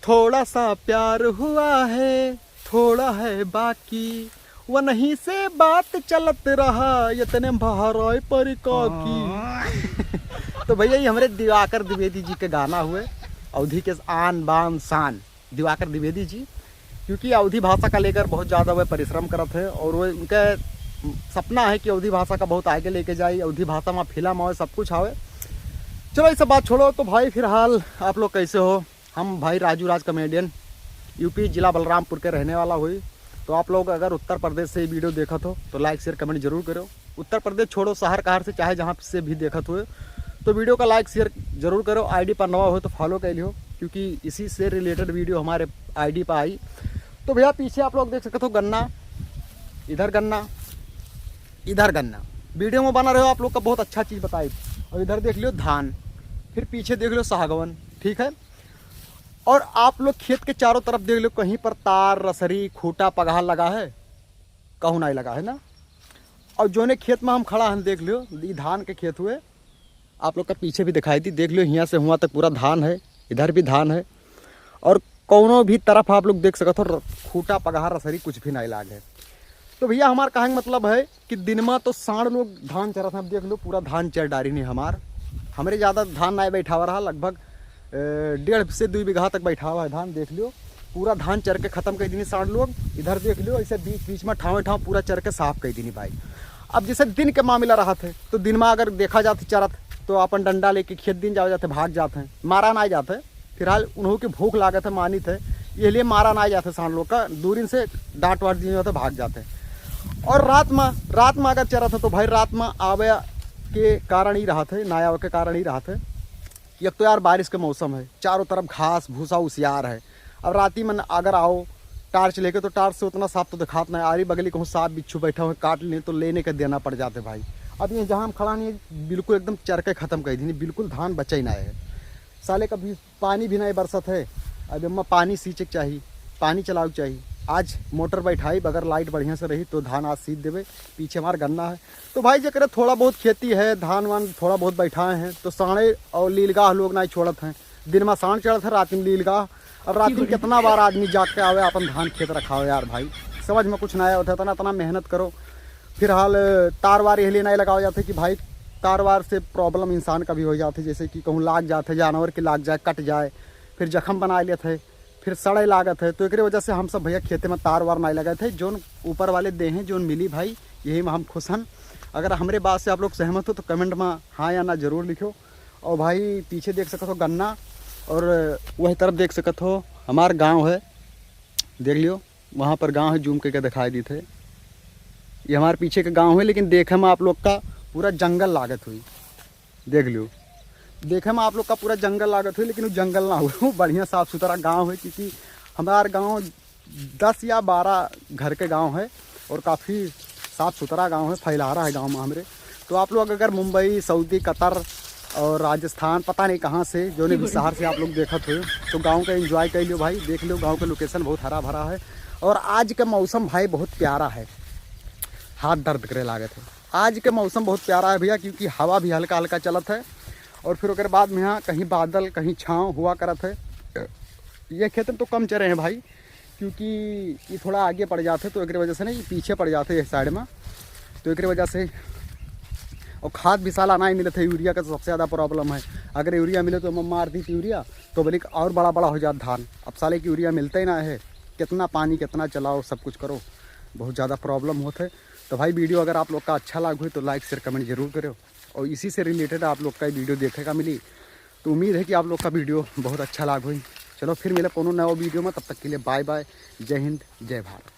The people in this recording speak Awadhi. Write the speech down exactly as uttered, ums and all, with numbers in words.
थोड़ा सा प्यार हुआ है, थोड़ा है बाकी, वनही से बात चलत रहा, इतने में बहराए परी काकी। तो भैया, ये हमरे दिवाकर द्विवेदी जी के गाना हुए, अवधी के आन बान शान, दिवाकर द्विवेदी जी, क्योंकि अवधी भाषा का लेकर बहुत ज़्यादा वह परिश्रम करत है और वो उनका सपना है कि अवधी भाषा का बहुत आगे लेके जाए, अवधी भाषा में फिल्म आवे, सब कुछ आवे। चलो, ये सब बात छोड़ो। तो भाई, फिलहाल आप लोग कैसे हो? हम भाई राजू राज कॉमेडियन, यूपी जिला बलरामपुर के रहने वाला हुई। तो आप लोग अगर उत्तर प्रदेश से ये वीडियो देखत हो तो लाइक शेयर कमेंट जरूर करो। उत्तर प्रदेश छोड़ो, शहर कहाँ से, चाहे जहाँ से भी देखत हुए, तो वीडियो का लाइक शेयर जरूर करो। आईडी पर नवा हो तो फॉलो कर लियो, क्योंकि इसी से रिलेटेड वीडियो हमारे आईडी पर आई। तो भैया, पीछे आप लोग देख सकत हो गन्ना, इधर गन्ना, इधर गन्ना। वीडियो में बना रहे हो, आप लोग का बहुत अच्छा चीज़ बताई। और इधर देख लियो धान, फिर पीछे देख लियो सागवन, ठीक है। और आप लोग खेत के चारों तरफ देख लियो, कहीं पर तार, रसरी, खूंटा, पगहा लगा है? कहूँ नहीं लगा है ना। और जोने खेत में हम खड़ा हन, देख लियो, ई धान के खेत हुए, आप लोग का पीछे भी दिखाई दी, देख लियो, हियाँ से हुआँ तक पूरा धान है, इधर भी धान है। और कौनो भी तरफ आप लोग देख सकत हो, र-, खूंटा, पगहा, रसरी कुछ भी नहीं लाग है। तो भैया, हमार कहे के मतलब है कि दिन में तो सांड लोग धान चरत हैं। अब देख लो, पूरा धान चर डारी नहीं हमार, हमरे ज़्यादा धान नहीं बैठावा रहा, लगभग, ए, डेढ़ से दुई बीघा तक बैठावा है धान। देख लियो, पूरा धान चर के खत्म कर दीनी सांड लोग। इधर देख लियो, ऐसे बीच बीच में ठावे ठाव पूरा चर के साफ कर दीनी भाई। अब जैसे दिन के मामला रहत है, तो दिन में अगर देखा जात चरत, तो अपन डंडा लेके खेत दिन जावे जाते, भाग जाते हैं, मारा ना जाते। फिलहाल उन्हों के भूख लागत है, मानित है, ये लिए मारा ना जाते सांड लोग का, दूरिन से डांट वाट दिए जाते, भाग जाते हैं। और रात में, रात में अगर चरत है, तो भाई, रात में आवे के कारण ही रहत है, ना आवे के कारण ही रहत है कि एक तो यार, बारिश के मौसम है, चारों तरफ घास भूसा उसियार है। अब राती में अगर आओ टार्च लेके, तो टार्च से उतना साफ तो दिखात नहीं। आरी बगली कहूँ सांप बिच्छू बैठा हुआ, काट लें, तो लेने के देना पड़ जाते भाई। अब ये जहाँ हम खड़ा नहीं, बिल्कुल एकदम चर के खत्म कर दीनी, बिल्कुल धान बचा ही ना है। साले, कभी पानी भी नहीं बरसत है। अब एम्मा पानी सींचे के चाही, पानी चलावे के चाही। आज मोटर बैठाई, अगर लाइट बढ़िया से रही, तो धान आज सींच देवे। पीछे हमार गन्ना है। तो भाई, जेकरे थोड़ा बहुत खेती है, धान वान थोड़ा बहुत बैठाए हैं, तो साँड़े और लीलगाह लोग नहीं छोड़त हैं। दिन में सांड चढ़त है, रात में लीलगाह। अब रात में कितना बार आदमी जाग के आवे, अपन धान खेत रखावे यार भाई, समझ में कुछ ना आवे। इतना, इतना मेहनत करो। फिलहाल तार वार यह लिए नहीं लगावे जाते कि भाई, तार वार से प्रॉब्लम इंसान का भी हो जाते, जैसे कि कहूँ लाग जाते, जानवर के लाग जाए, कट जाए, फिर जख्म बना लेते, फिर सड़े लागत है। तो एकरे वजह से हम सब भैया खेते में तार वार नहीं लगाए थे। जोन ऊपर वाले दे हैं, जोन मिली भाई, यही में हम खुश हन। अगर हमरे बात से आप लोग सहमत हो, तो कमेंट में हाँ या ना जरूर लिखो। और भाई, पीछे देख सकत हो गन्ना, और वही तरफ देख सकत हो हमार गांव है, देख लियो, वहाँ पर गांव है, जूम करके दिखाई देत है। ये हमारे पीछे का गांव है, लेकिन देखे में आप लोग का पूरा जंगल लागत हुई, देख लियो, देखे में आप लोग का पूरा जंगल लागत हुई, लेकिन वो जंगल ना हुई, वो बढ़िया साफ सुथरा गांव है, क्योंकि हमार गांव दस या बारह घर के गांव है और काफ़ी साफ सुथरा गांव है, फैलारा है गांव में हमरे। तो आप लोग अगर मुंबई, सऊदी, कतर और राजस्थान, पता नहीं कहाँ से, जोने भी शहर से आप लोग देखत हो, तो गांव का एंजॉय कर लियो भाई, देख लियो, गांव का लोकेशन बहुत हरा भरा है। और आज का मौसम भाई बहुत प्यारा है, हाथ दर्द करे लागत है। आज के मौसम बहुत प्यारा है भैया, क्योंकि हवा भी हल्का हल्का चलत है और फिर ओकर बाद में यहाँ कहीं बादल, कहीं छाँव हुआ करत है। ये खेत में तो कम चरे हैं भाई, क्योंकि ये थोड़ा आगे पड़ जाते, तो एकरे वजह से ना, ये पीछे पड़ जाते हैं इस साइड में, तो एकरे वजह से। और खाद भी साला नहीं मिलत है, यूरिया का तो सबसे ज़्यादा प्रॉब्लम है। अगर यूरिया मिले तो हम मार दी यूरिया, तो बल्कि और बड़ा बड़ा हो जात धान। अब साले की यूरिया मिलता ही ना है, कितना पानी, कितना चलाओ, सब कुछ करो, बहुत ज़्यादा प्रॉब्लम होत है। तो भाई, वीडियो अगर आप लोग का अच्छा लाग हुई तो लाइक शेयर कमेंट जरूर करो, और इसी से रिलेटेड आप लोग का वीडियो देखे का मिली। तो उम्मीद है कि आप लोग का वीडियो बहुत अच्छा लाग हुई। चलो, फिर मिले कोनो नया वीडियो में, तब तक के लिए बाय बाय, जय हिंद, जय भारत।